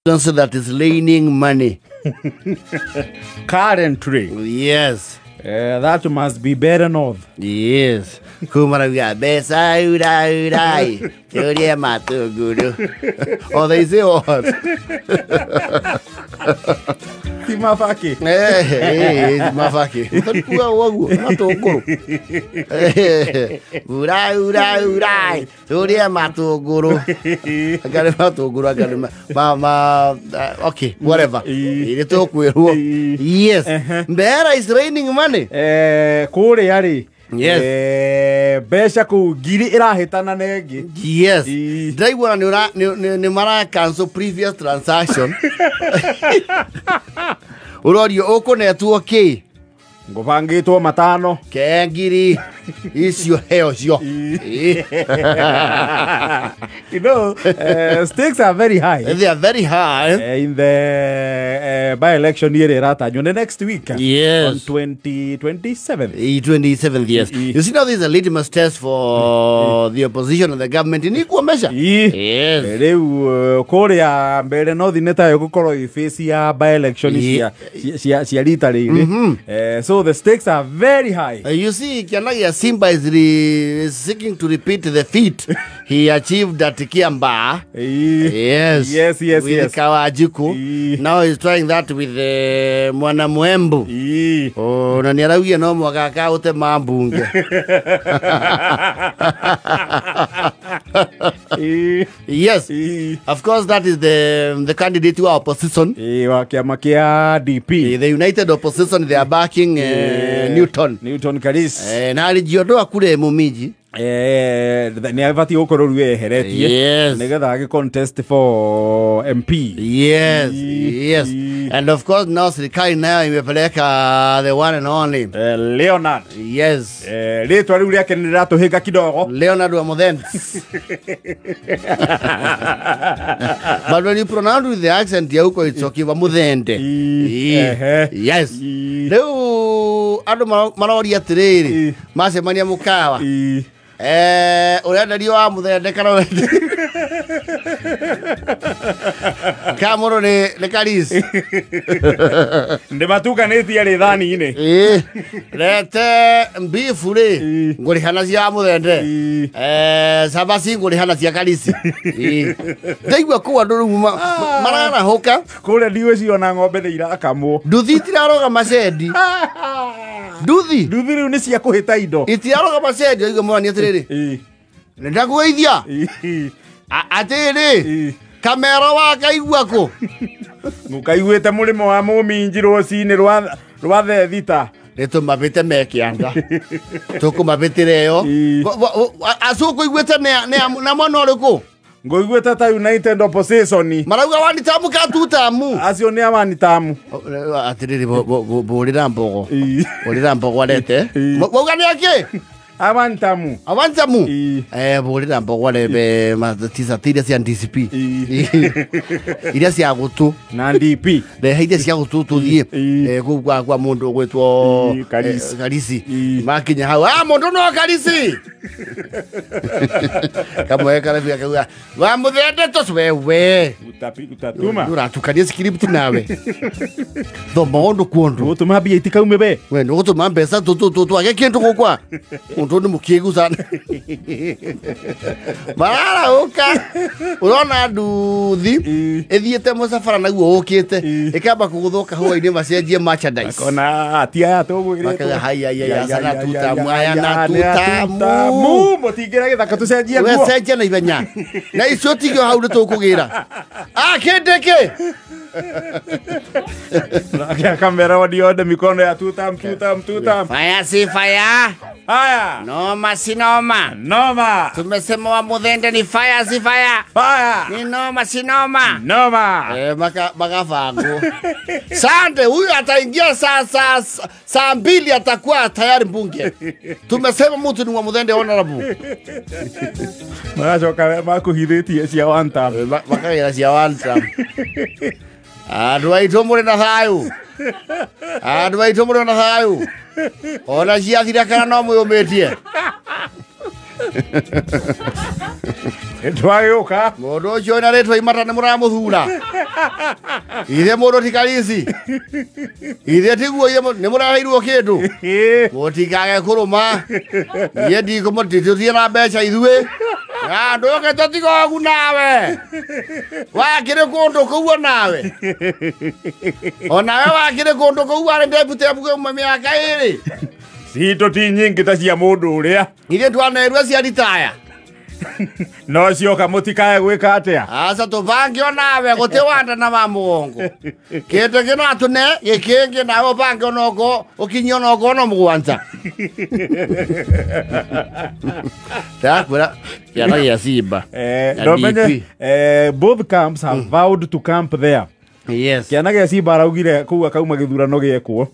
That is raining money. Currently. Yes. That must be Better North. Yes. Kumarauga mbeca ura urai turie matunguru. Oh, they say what? Ti mabaki. Eh, mabaki. Kuga waguo matunguru. Ura ura urai turie matunguru. Agare matunguru agare ma okay, whatever. Ile tukwirwo. Yes. Mbera is raining money. Eh, kuria ri. Yes. Mbeca kuu ngiri irahitana na ĩngĩ. Yes. Ndiraigua nĩ mara cancel previous transaction. Ũrorio ũkũnetwo kĩ? Ngũbangĩtwo matano. Ke ngiri icio heo cio. You know, stakes are very high. They are very high. In the by-election year ĩratanywo nĩ next week. Yes. On 2027th. 27th, yes. You see now this is a litmus test for the opposition and the government in equal measure. Yes. Rĩu kũrĩa mbere no thine tayo gũkorwo ĩface ya by-election cia rita rĩrĩ. So the stakes are very high. You see, Kianagia Simba is seeking to repeat the feat he achieved at Kiambaa. Yes. Yes, yes, with yes. Kawajiku. Now he's trying that with Mwanamuembu. Oh, na niaraugia no mwaka ute mambunge. Yes. Of course, that is the candidate to our opposition. Wa kiama kia DP. The United Opposition, they are backing Newton. Newton Karis. Na alijiondoa kule Mumiji. Nĩ abatiĩ gũkorwo rĩu eheretie. Yes. Nĩgetha agĩ contest for MP. Yes. Yes. And of course now serikali nayo imepeleka the one and only Leonard. Yes. Rĩtwa rĩu rĩake nĩ rĩratũhĩnga kidogo. Leonard wa Muthembe. But when you pronounce with the accent ya huko it's okay, wa Muthende. Yes. Rĩu andũ maroria atĩrĩrĩ macemania mũkawa. Ũrenderio wa Muthende kana wende ka mũndũ nĩ Karisi. Ndĩmatukanĩtie rĩthani-inĩ. Rete mbifu rĩ ngũrĩha na cia Muthende. Cabaci ngũrĩha na cia Karisi. Ndaigua kũu andũ rĩu mararahũka. Kũrĩa ndigwĩciria ona ng'ombe nĩ irakamwo. Nduthi itiraroga macendi. Nduthi nduthi rĩu nĩ cia kũhĩta indo. Itiraroga macendi oiga mwana atĩrĩrĩ. Nĩndakũgeithia. Atĩrĩ kamera wakaigua kũ? Mũkaiguĩte mũrĩmo wa Mũminji rũcinĩ rwa thaa thita. Nĩtũmabĩte me kĩanda. Tũkũmabĩtĩra ĩyo. Acu ũkũiguĩte na mwena ũrĩkũ? Ngũiguĩte ta United Opposition. Marauga wani tamu ka tu tamu. Acio nĩ awani tamu. Atĩrĩrĩ bũrĩra mbogo. Bũrĩra mbogo arete. Wauga nĩ akĩ? Awantamu. Awantamu. Bũrĩra mbogo arebe matisa iria cia DCP. Iria cia gũtũ. Na DP. Rehe iria cia gũtũ tũthiĩ kũu kwa mũndũ ũgwĩtwo Karisi. Makinya hau, mũndũ no Karisi. Kamwe karabia kauga, wa Muthende tũ wewe. Utatuma. Ũratukania script nawe. Thoma ũndũ kuondu. Ũgũtũma mbia itikaume be. We nĩũgũtũma mbeca twage kĩndũ gũkwa. Mũndũ nĩ mũkĩgu sana. Mararahũka. Ũrona nduthi ĩthiĩte mũcabara naguo ũkĩte ĩkamba kũgũthwo kahũa-inĩ macenjie merchandise. Makona ti aya tũgwĩrĩtwo. Makauga haya haya sana tutamu aya na tutamu. Mũtingĩra gĩthaka tũcenjie nguo. We cenjia na ihenya. Na icio tigio hau nĩ tũkũgĩra. Kĩndĩ kĩ? Nake kamera wadiode mikono ya tutam tutam tutam. Fire si fire. Haya. Noma si noma. Noma. Tumesema wa Muthende ni fire si fire. Fire. Ni noma si noma. Noma. Makafango. Sande huyu ataingia saa 2 atakuwa tayari mbunge. Tumesema mtu ni wa Muthende honorable. Maracoka makuhithĩtie cia one time. Makagĩra cia one time. Andũ aitũ mũrĩ na thayũ. Andũ aitũ mũrĩ na thayũ. Ona ciathira kana no mwĩyũmĩtie. Twagĩũka. Mũndũ ũcio wĩna rĩtwa imata nĩ mũramũthura. Ithe mũndũ ti karisi. Ithe tiguo ithe nĩ mũraheirwo kĩndũ. Mũtikage kũrũma. Niĩ ndikũmũtitũtie na mbeca ithuĩ. Ndũke tũtigogu nawe. Wakĩrĩ kũndũ kũu onawe. Onawe wakĩrĩ kũndũ kũu warĩ deputy kuma mĩaka ĩrĩ. Citũ ti nyingĩ ta cia mũndũ ũrĩa. Ithuĩ twanerwo cia ritaya. No cioka mũtikae gwĩka atĩa? Aca tũbange onawe gũtĩ wanda na wa mũgongo. Kĩndũ kĩno atũne gĩkĩngĩ nawe ũbange onoko ũkinyie onoko no mũgwanja. Ndakwĩra kĩana gĩa Simba. Ndomenye both camps have vowed to camp there. Yes. Kĩana gĩa Simba araugire kũu akauma gĩthurano gĩekwo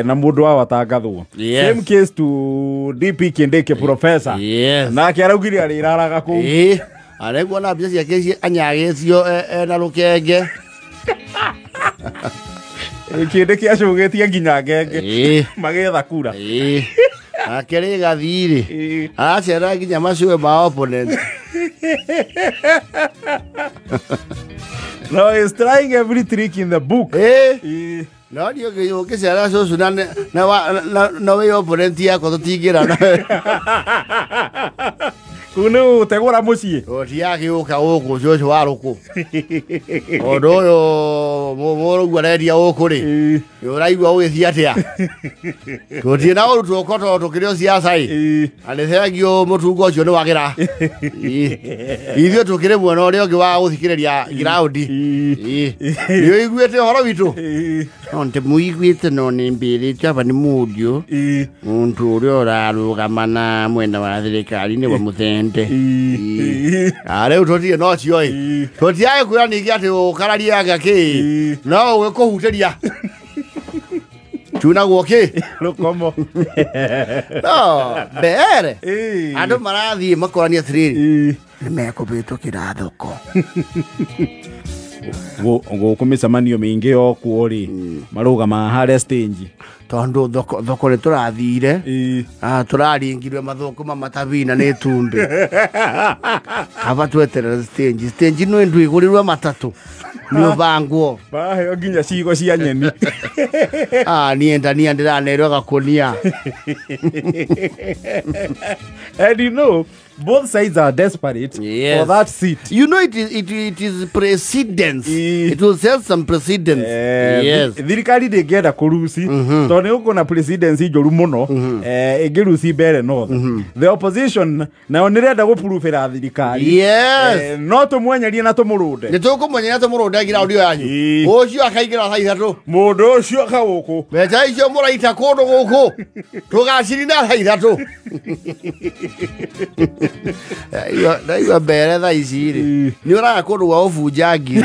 na mũndũ wa watangathwo. Yes. Same case to DP Kindiki professor. Yes. Nake araugire arĩraraga kũu. Arekuona mbica ciake anyagĩcio ena rũkenge. Kindiki acũgĩtie nginya ngenge. Magĩetha kura. Nake rĩgathirĩ aracera nginya macũe ma opponent. No, he's trying every trick in the book. No, ũngĩcera cũcũ na wĩ opponent yakwa tũtingĩra. Kũu nĩ gũtegũra mũciĩ. Ũtiagĩũka gũkũ cũcũ wa rũkũ. Ũndũ ũyũ mũrũgu arendia gũkũ rĩ, nĩ ũraigua ũgĩthiĩ atĩa? Tũtirĩ na ũru tũko tondũ tũkĩrĩ o ciaca ĩ. Na nĩ thengio mũtungo ũcio nĩ wagĩra. Ithuĩ tũkĩrĩ mwena ũrĩa ũngĩ wa gũthikĩrĩria ground. Nĩ ũiguĩte ũhoro witũ? No ndĩmũiguĩte no nĩ mbĩrĩtio aba nĩ mũriũ. Mũndũ ũrĩa ũrarũgama na mwena wa thirikari nĩwe mũthende. Rĩu tũtirĩ no cio ĩ. Tũtiage kwĩra ningĩ atĩ ũkararie anga kĩ. No ũgĩkũhutĩria. Tunagwo kĩ? Rũkomo. No, mbere. Andũ marathiĩ makorania atĩrĩrĩ. Nĩ mekũhĩtũkĩra thoko. Gũkũ mĩcemanio mĩingĩ yokuo rĩ, marũgamaga harĩa stage. Tondũ thoko nĩ tũrathire. Tũraringirwe mathũkũma matabina nĩ itumbĩ. Kaba tweterere stage. Stage no ĩndũ ĩgũrĩrwe matatũ. Nĩ ũbangwo. Baheo nginya cigo cia nyeni. Niĩ ndania ndĩranerwo gakũnia. And you know, both sides are desperate for that seat. You know, it is precedence. It will set some precedence. Yes. Thirikari ndĩngĩenda kũruci tondũ nĩ gũkũ na presidency njũru mũno ĩngĩruci Mbere North. The opposition nayo nĩrenda gũpurubĩra thirikari. Yes. No tũmwenyerie na tũmũrũnde. Nĩ tũkũmwenyeria tũmũrũnde ground ĩyo yanyu. Ũcio akaingĩra thaa ithatũ. Mũndũ ũcio aka gũkũ. Mbeca icio mũraita kũndũ gũkũ. Tũgacirina thaa ithatũ. Ndaigua mbere thaa ici rĩ nĩ ũraya kũndũ gwa gũbunja ngiri.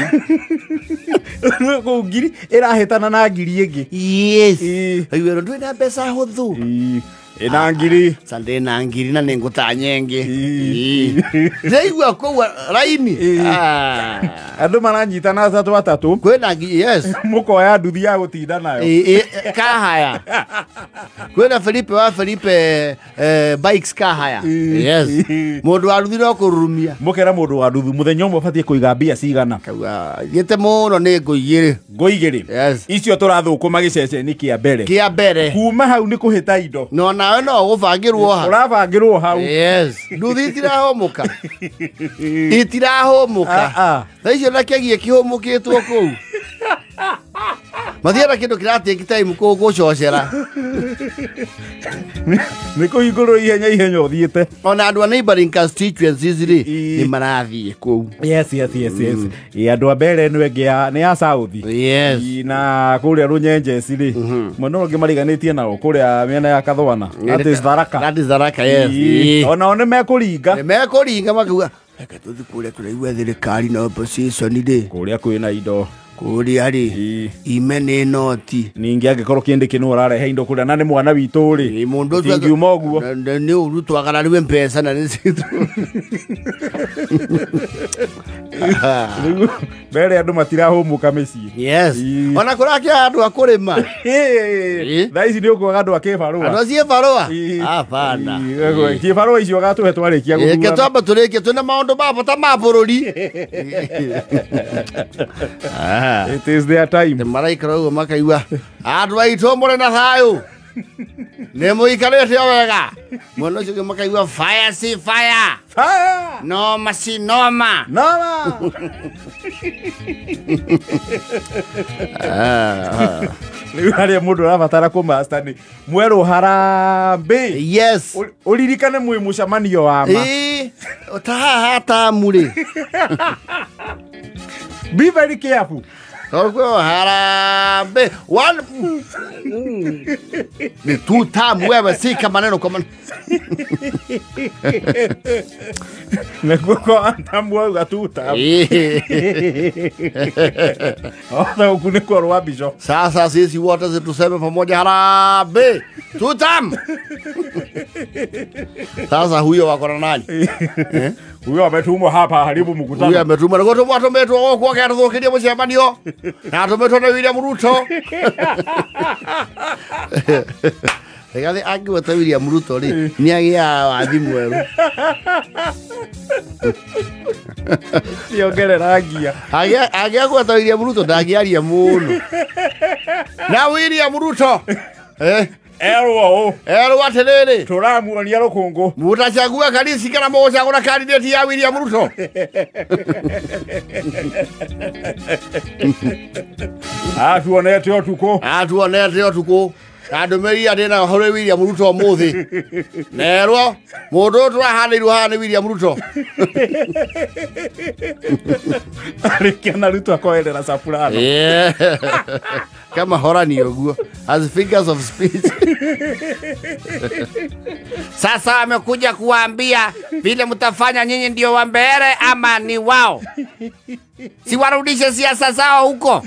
Kũu ngiri ĩrahĩtana na ngiri ĩngĩ. Yes. Aigua ndwĩ na mbeca hũthũ. Ĩna ngiri. Sande na ngiri na nĩ ngũtanya ĩngĩ. Ndaigua kũu raini. Andũ maranyitana atatũ atatũ. Kwĩna ngiri, yes. Mũkoya nduthi ya gũtinda nayo. Kahaya. Kwĩna Felipe wa Felipe bikes kahaya. Yes. Mũndũ wa nduthi no kũrurumia. Mũkera mũndũ wa nduthi mũthenya ũmwe ũbatiĩ kũiga mbia cigana? Thiĩte mũno nĩ ngũ igĩrĩ. Ngũ igĩrĩ? Yes. Icio tũrathũkũma gĩceceni kĩa mbere. Kĩa mbere. Kuma hau nĩ kũhĩta indo. No nawe no ũgũbangĩrwo ha. Ũrabangĩrwo hau. Yes. Nduthi itirahũmũka. Itirahũmũka. Thaa icio na kĩgiĩ kĩhũmũkĩtwo kũu. Mathiaga kĩndũ kĩratake time gũcocera. Nĩ kũhingũrwo ihenya ihenya ũthiĩte. Ona andũ a neighboring constituencies rĩ nĩ marathiĩ kũu. Yes, yes, yes, yes. Andũ a mbere nĩ ĩngĩ nĩ ya South. Yes. Na kũrĩa Rũnyenjeci rĩ mwena ũngĩ mariganĩtie nao kũrĩa mĩena ya Kathwana. That is Tharaka. That is Tharaka, yes. Onao nĩ mekũringa. Nĩ mekũringa makiuga reke tũthiĩ kũrĩa tũraigua thirikari na opposition rĩ. Kũrĩa kwĩna indo. Kũrĩa rĩ ime nĩ noti. Ningĩ angĩkorwo kĩndĩ kĩno ũrarehe indo kũrĩa na nĩ mwana witũ rĩ. Mũndũ ũcio tingiuma ũguo. Nĩ ũru twagarariwe mbeca na nĩ citũ. Rĩu mbere andũ matirahũmũka mĩciĩ. Yes. Ona kũrakĩa andũ a kũrĩma. Thaa ici nĩ ũkuaga andũ a kĩbarũa. Andũ a ciĩbarũa? Hapana. Kĩbarũa icio gatũhe twarĩkia gũthurana. Reke twambe tũrĩkie twĩna maũndũ ma bata ma bũrũri. It is their time. Maraikara ũguo makaigua andũ aitũ mũrĩ na thayũ. Nĩ mũikarĩte o wega. Mwena ũcio ũngĩ makaigua fire si fire. Fire. Noma si noma. Noma. Rĩu harĩa mũndũ arabatara kũmaster nĩ mwerũ harambĩ. Yes. Ũririkane mwĩ mũcemanio wa ma. Ta haha tamu rĩ. Be very careful. Tondũ harambĩ. One. Ni two tamu wewe sika maneno kwa maneno. Nakuo kwa tamu auga two tamu. Othe huku nĩ kwa rwabico. Sasa sisi wote tuseme pamoja harambĩ. Two tamu. Sasa huyo wako na nani? Huyo ametumwa hapa haribu mkutano. Huyo ametumwa. Ngo tumwa tumetwo gũkũ akatũthũkĩria mũcemanio. Na tumetwo nĩ William Ruto. Rigathi angĩgweta William Ruto rĩ, nĩ agĩaga wathi mwerũ. Ciongerera ngia. Angĩagweta William Ruto ndangĩaria mũno. Na William Ruto. Erwo ũũ. Erwo atĩrĩrĩ. Tũramuonia rũkũngũ. Mũtachagua Karisi kana mũgũcagũra candidate ya William Ruto. Atuonete ũtukũ. Atuonete ũtukũ. Na ndũmĩrĩri ndĩna harĩ William Ruto ũmũthĩ. Nerwo mũndũ ũyũ tũrahanĩirwo haha nĩ William Ruto. Arĩkia na Ruto akoerera Soprano. Yeah. Kama horani ũguo as figures of speech. Sasa amekuja kuambia vile mtafanya nyinyi ndio wa mbele ama ni wao. Si warudishe siasa zao huko.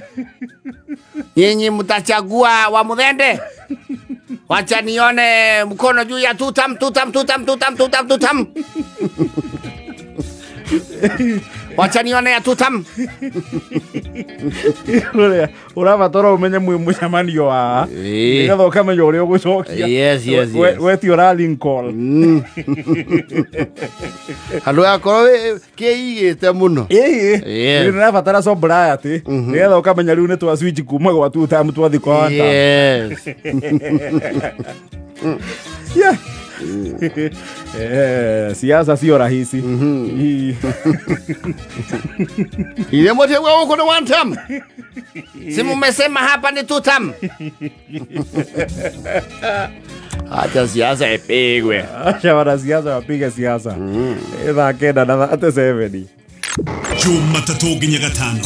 Nyinyi mtachagua wa Muthende. Wacha nione mkono juu ya tutam tutam tutam tutam tutam tutam. Wacha nione ya tutam. Ũrabatara ũmenye mwĩ mũcemanio wa nĩgetha ũkamenya ũrĩa ũgũcokia. Yes, yes, yes. We ti ũra Lincoln. Handũ yakorwo kĩigĩte mũno. Ĩĩ. Nĩũrabatara sobriety nĩgetha ũkamenya rĩu nĩ twa switch kuma gwa two term twathi kwa one term. Yes. Yeah. Siasa sio rahisi. Ile mote huko ni one term. Si mmesema hapa ni two term. Acha siasa ipigwe. Acha wanasiasa wapige siasa. 9:37. Jumatatu nginya Gatano.